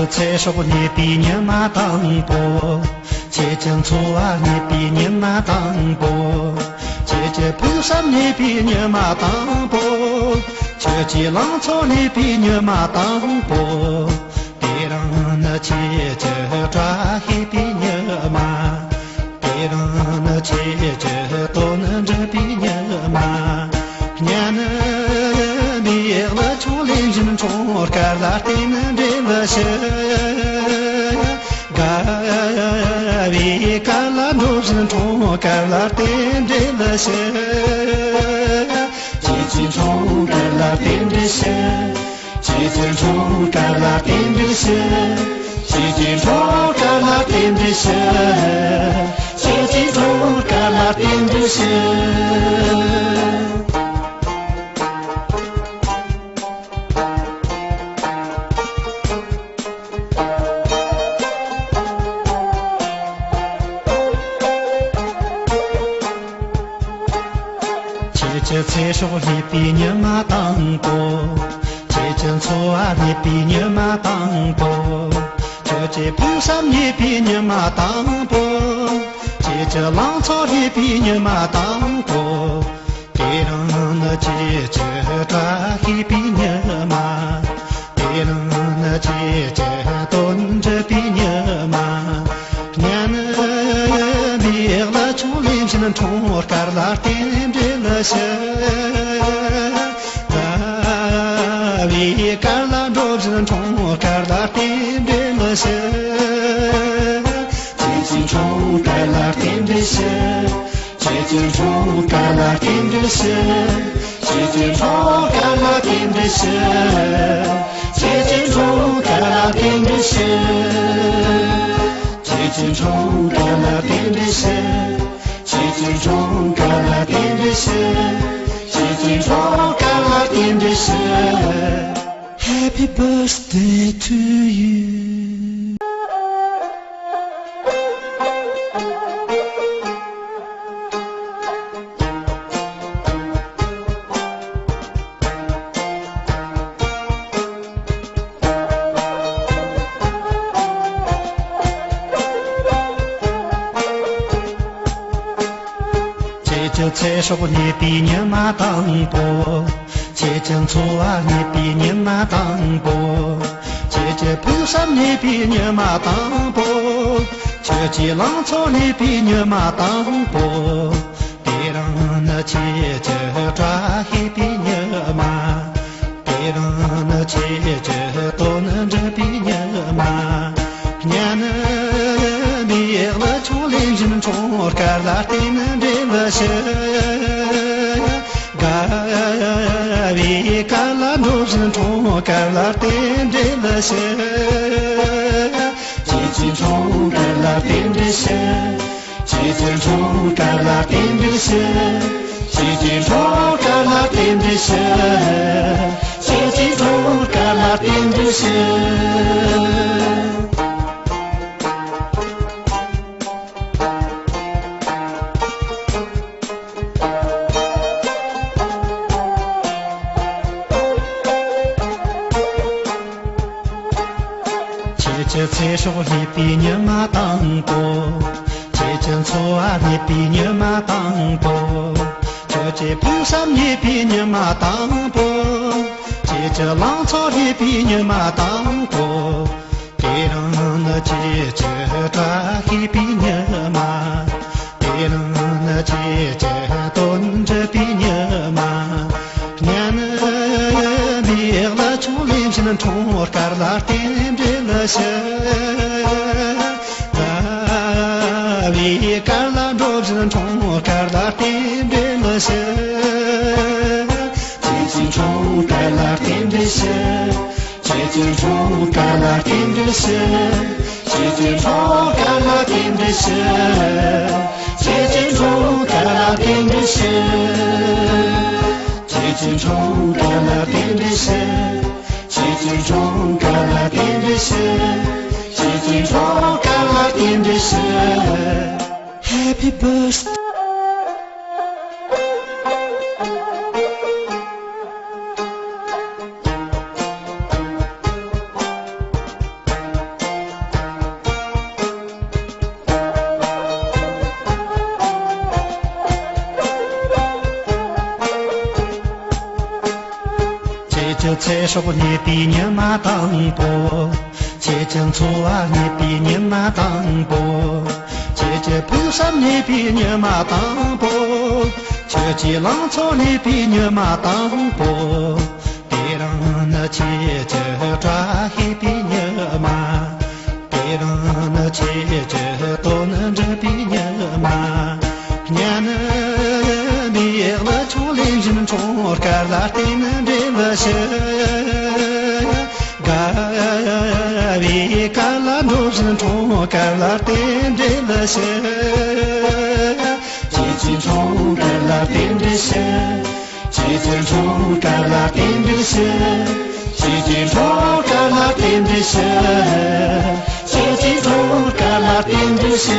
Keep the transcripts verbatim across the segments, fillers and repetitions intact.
ཚེ་སྲོག་རྙེད་པའི་ཉི་མ་དང་པོ། ཁྱེད་ཀྱི་འཚོ་བ་རྙེད་པའི་ཉི་མ་དང་པོ། ཁྱེད་ཀྱི་ཕུགས་བསམ་རྙེད་པའི་ཉི་མ་དང་པོ། ཁྱེད་ཀྱི་ལང་ཚོ་རྙེད་པའི་ཉི་མ་དང་པོ། དེ་རིང་ནི་ཁྱེད་ཀྱི་བཀྲ་ཤིས་པའི་ཉི་མ། དེ་རིང་ནི་ཁྱེད་ཀྱི་དོན་འགྲུབ་པའི་ཉི་མ། སྙན་མིག་ལ་ཆུང་ལེན་བཞིན་འཁྲུངས་སྐར་ལ་རྟེན་འབྲེལ་ཞུ། དགའ་བའི་སྐར་ལ་འགྲོ་བཞིན་འཁྲུངས་སྐར་ལ་རྟེན་འབྲེལ་ཞུ། ཁྱེད་ཀྱི་འཁྲུངས་སྐར་ལ་རྟེན་འབྲེལ་ཞུ། ཁྱེད་ཀྱི་འཁྲུངས་སྐར་ལ་རྟེན་འབྲེལ་ཞུ། ཁྱེད་ཀྱི་འཁྲུངས་སྐར་ལ་རྟེན་འབྲེལ་ཞུ། ཁྱེད་ཀྱི་འཁྲུངས་སྐར་ལ་རྟེན་འབྲེལ་ཞུ། ཁྱེད་ཀྱི་ཚེ་སྲོག་རྙེད་པའི་ཉི་མ་དང་པོ། ཁྱེད་ཀྱི་འཚོ་བ་རྙེད་པའི་ཉི་མ་དང་པོ། ཁྱེད་ཀྱི་ཕུགས་བསམ་རྙེད་པའི་ཉི་མ་དང་པོ། ཁྱེད་ཀྱི་ལང་ཚོ་རྙེད་པའི་ཉི་མ་དང་པོ། དེ་རིང་ནི་ཁྱེད་ཀྱི་བཀྲ་ཤིས་པའི་ཉི་མ། དེ་རིང་ནི་ཁྱེད་ཀྱི་དོན་འགྲུབ་པའི་ཉི་མ། སྙན་མིག་ལ་ཆུང་ལེན་བཞིན་འཁྲུངས་སྐར་ལ་རྟེན་འབྲེལ་ཞུ། དགའ་བའི་སྐར་ལ་འགྲོ་བཞིན་འཁྲུངས་སྐར་ལ་རྟེན་འབྲེལ་ཞུ། ཁྱེད་ཀྱི་འཁྲུངས་སྐར་ལ་རྟེན་འབྲེལ་ཞུ། ཁྱེད་ཀྱི་འཁྲུངས་སྐར་ལ་རྟེན་འབྲེལ་ཞུ། ཁྱེད་ཀྱི་འཁྲུངས་སྐར་ལ་རྟེན་འབྲེལ་ཞུ། ཁྱེད་ཀྱི་འཁྲུངས་སྐར་ལ་རྟེན་འབྲེལ་ཞུ། ཁྱེད་ཀྱི་འཁྲུངས་སྐར་ལ་རྟེན་འབྲེལ་ཞུ། ཁྱེད་ཀྱི་འཁྲུངས་སྐར་ལ་རྟེན་འབྲེལ་ཞུ། ཁྱེད་ཀྱི་འཁྲུངས་སྐར་ལ་རྟེན་འབྲེལ་ཞུ། Happy birthday to you. ཁྱེད་ཀྱི་ཚེ་སྲོག་རྙེད་པའི་ཉི་མ་དང་པོ། ཁྱེད་ཀྱི་འཚོ་བ་རྙེད་པའི་ཉི་མ་དང་པོ། ཁྱེད་ཀྱི་ཕུགས་བསམ་རྙེད་པའི་ཉི་མ་དང་པོ། ཁྱེད་ཀྱི་ལང་ཚོ་རྙེད་པའི་ཉི་མ་དང་པོ། དེ་རིང་ནི་ཁྱེད་ཀྱི་བཀྲ་ཤིས་པའི་ཉི་མ། དེ་རིང་ནི་ཁྱེད་ཀྱི་དོན་འགྲུབ་པའི་ཉི་མ། སྙན་མིག་ལ་ཆུང་ལེན་བཞིན་འཁྲུངས་སྐར་ལ་རྟེན་འབྲེལ་ཞུ། དགའ་བའི་སྐར་ལ་འགྲོ་བཞིན་འཁྲུངས་སྐར་ལ་རྟེན་འབྲེལ་ཞུ། ཁྱེད་ཀྱི་འཁྲུངས་སྐར་ལ་རྟེན་འབྲེལ་ཞུ། ཁྱེད་ཀྱི་འཁྲུངས་སྐར་ལ་རྟེན་འབྲེལ་ཞུ། ཁྱེད་ཀྱི་འཁྲུངས་སྐར་ལ་རྟེན་འབྲེལ་ཞུ། ཁྱེད་ཀྱི་འཁྲུངས་སྐར་ལ་རྟེན་འབྲེལ་ཞུ། ཁྱེད་ཀྱི་ཚེ་སྲོག་རྙེད་པའི་ཉི་མ་དང་པོ། ཁྱེད་ཀྱི་འཚོ་བ་རྙེད་པའི་ཉི་མ་དང་པོ། ཁྱེད་ཀྱི་ཕུགས་བསམ་རྙེད་པའི་ཉི་མ་དང་པོ། ཁྱེད་ཀྱི་ལང་ཚོ་རྙེད་པའི་ཉི་མ་དང་པོ། དེ་རིང་ནི་ཁྱེད་ཀྱི་བཀྲ་ཤིས་པའི་ཉི་མ། དེ་རིང་ནི་ཁྱེད་ཀྱི་དོན་འགྲུབ་པའི་ཉི་མ། སྙན་མིག་ལ་ཆུང་ལེན་བཞིན་འཁྲུངས་སྐར་ལ་རྟེན་འབྲེལ་ཞུ། དགའ་བའི་སྐར་ལ་འགྲོ་བཞིན་འཁྲུངས་སྐར་ལ་རྟེན་འབྲེལ་ཞུ། ཁྱེད་ཀྱི་འཁྲུངས་སྐར་ལ་རྟེན་འབྲེལ་ཞུ། ཁྱེད་ཀྱི་འཁྲུངས་སྐར་ལ་རྟེན་འབྲེལ་ཞུ། ཁྱེད་ཀྱི་འཁྲུངས་སྐར་ལ་རྟེན་འབྲེལ་ཞུ། ཁྱེད་ཀྱི་འཁྲུངས་སྐར་ལ་རྟེན་འབྲེལ་ཞུ། ཁྱེད་ཀྱི་འཁྲུངས་སྐར་ལ་རྟེན་འབྲེལ་ཞུ། ཁྱེད་ཀྱི་འཁྲུངས་སྐར་ལ་རྟེན་འབྲེལ་ཞུ། ཁྱེད་ཀྱི་འཁྲུངས་སྐར་ལ་རྟེན་འབྲེལ་ཞུ། Happy birthday. ཚེ་སྲོག་རྙེད་པའི་ཉི་མ་དང་པོ། ཁྱེད་ཀྱི་འཚོ་བ་རྙེད་པའི་ཉི་མ་དང་པོ། ཁྱེད་ཀྱི་ཕུགས་བསམ་རྙེད་པའི་ཉི་མ་དང་པོ། ཁྱེད་ཀྱི་ལང་ཚོ་རྙེད་པའི་ཉི་མ་དང་པོ། དེ་རིང་ནི་ཁྱེད་ཀྱི་བཀྲ་ཤིས་པའི་ཉི་མ། དེ་རིང་ནི་ཁྱེད་ཀྱི་དོན་འགྲུབ་པའི་ཉི་མ། གཉེན་ཉེ་ལ་ཆུང་ལེན་བཞིན་འཁྲུངས་སྐར་ལ་རྟེན་འབྲེལ་ཞུ། དགའ་བའི་སྐར་ལ་འགྲོ་བཞིན་འཁྲུངས་སྐར་ལ་རྟེན་འབྲེལ་ཞུ། ཁྱེད་ཀྱི་འཁྲུངས་སྐར་ལ་རྟེན་འབྲེལ་ཞུ། ཁྱེད་ཀྱི་འཁྲུངས་སྐར་ལ་རྟེན་འབྲེལ་ཞུ། ཁྱེད་ཀྱི་འཁྲུངས་སྐར་ལ་རྟེན་འབྲེལ་ཞུ། ཁྱེད་ཀྱི་འཁྲུངས་སྐར་ལ་རྟེན་འབྲེལ་ཞུ།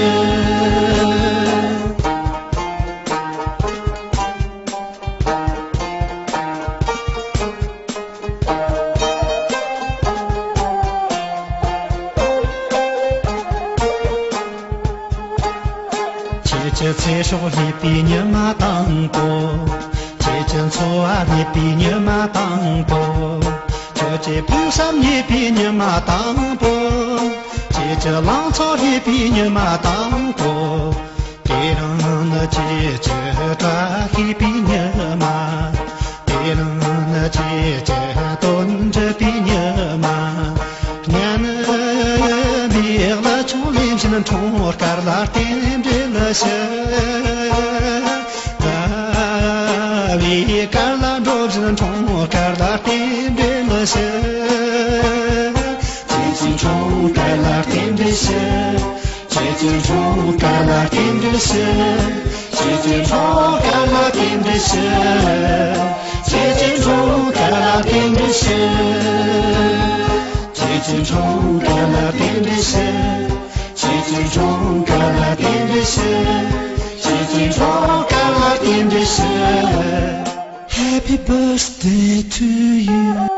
ཁྱེད་ཀྱི་ཚེ་སྲོག་རྙེད་པའི་ཉི་མ་དང་པོ། ཁྱེད་ཀྱི་འཚོ་བ་རྙེད་པའི་ཉི་མ་དང་པོ། ཁྱེད་ཀྱི་ཕུགས་བསམ་རྙེད་པའི་ཉི་མ་དང་པོ། ཁྱེད་ཀྱི་ལང་ཚོ་རྙེད་པའི་ཉི་མ་དང་པོ། དེ་རིང་ནི་ཁྱེད་ཀྱི་བཀྲ་ཤིས་པའི་ཉི་མ། དེ་རིང་ནི་ཁྱེད་ཀྱི་དོན་འགྲུབ་པའི་ཉི་མ། གཉེན་ཉེ་ལ་ཆུང་ལེན་བཞིན་འཁྲུངས་སྐར་ལ་རྟེན་འབྲེལ་ཞུ། དགའ་བའི་སྐར་ལ་འགྲོ་བཞིན་འཁྲུངས་སྐར་ལ་རྟེན་འབྲེལ་ཞུ། ཁྱེད་ཀྱི་འཁྲུངས་སྐར་ལ་རྟེན་འབྲེལ་ཞུ། ཁྱེད་ཀྱི་འཁྲུངས་སྐར་ལ་རྟེན་འབྲེལ་ཞུ། ཁྱེད་ཀྱི་འཁྲུངས་སྐར་ལ་རྟེན་འབྲེལ་ཞུ། ཁྱེད་ཀྱི་འཁྲུངས་སྐར་ལ་རྟེན་འབྲེལ་ཞུ། ཁྱེད་ཀྱི་འཁྲུངས་སྐར་ལ་རྟེན་འབྲེལ་ཞུ། ཁྱེད་ཀྱི་འཁྲུངས་སྐར་ལ་རྟེན་འབྲེལ་ཞུ། ཁྱེད་ཀྱི་འཁྲུངས་སྐར་ལ་རྟེན་འབྲེལ་ཞུ། Happy birthday to you.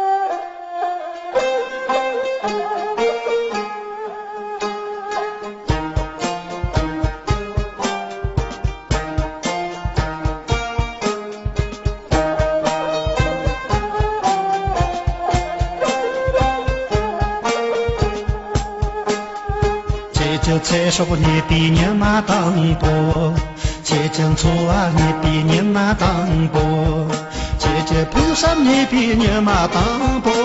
ཁྱེད་ཀྱི་ཚེ་སྲོག་རྙེད་པའི་ཉི་མ་དང་པོ། ཁྱེད་ཀྱི་འཚོ་བ་རྙེད་པའི་ཉི་མ་དང་པོ། ཁྱེད་ཀྱི་ཕུགས་བསམ་རྙེད་པའི་ཉི་མ་དང་པོ།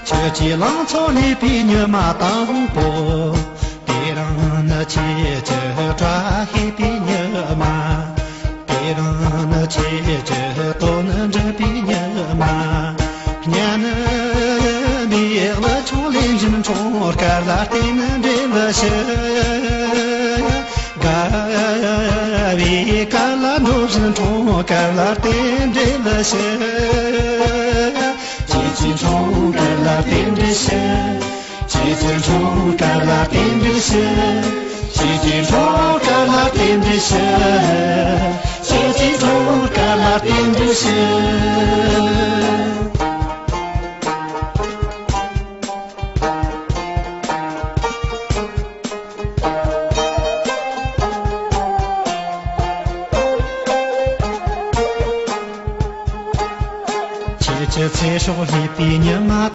ཁྱེད་ཀྱི་ལང་ཚོ་རྙེད་པའི་ཉི་མ་དང་པོ། དེ་རིང་ནི་ཁྱེད་ཀྱི་བཀྲ་ཤིས་པའི་ཉི་མ། དེ་རིང་ནི་ཁྱེད་ཀྱི་དོན་འགྲུབ་པའི་ཉི་མ། གཉེན་ཉེ་ལ་ཆུང་ལེན་བཞིན་འཁྲུངས་སྐར་ལ་རྟེན་འབྲེལ་ཞུ། དགའ་བའི་སྐར་ལ་འགྲོ་བཞིན་འཁྲུངས་སྐར་ལ་རྟེན་འབྲེལ་ཞུ། ཁྱེད་ཀྱི་འཁྲུངས་སྐར་ལ་རྟེན་འབྲེལ་ཞུ། ཁྱེད་ཀྱི་འཁྲུངས་སྐར་ལ་རྟེན་འབྲེལ་ཞུ། ཁྱེད་ཀྱི་འཁྲུངས་སྐར་ལ་རྟེན་འབྲེལ་ཞུ། ཁྱེད་ཀྱི་འཁྲུངས་སྐར་ལ་རྟེན་འབྲེལ་ཞུ། ཁྱེད་ཀྱི་ཚེ་སྲོག་རྙེད་པའི་ཉི་མ།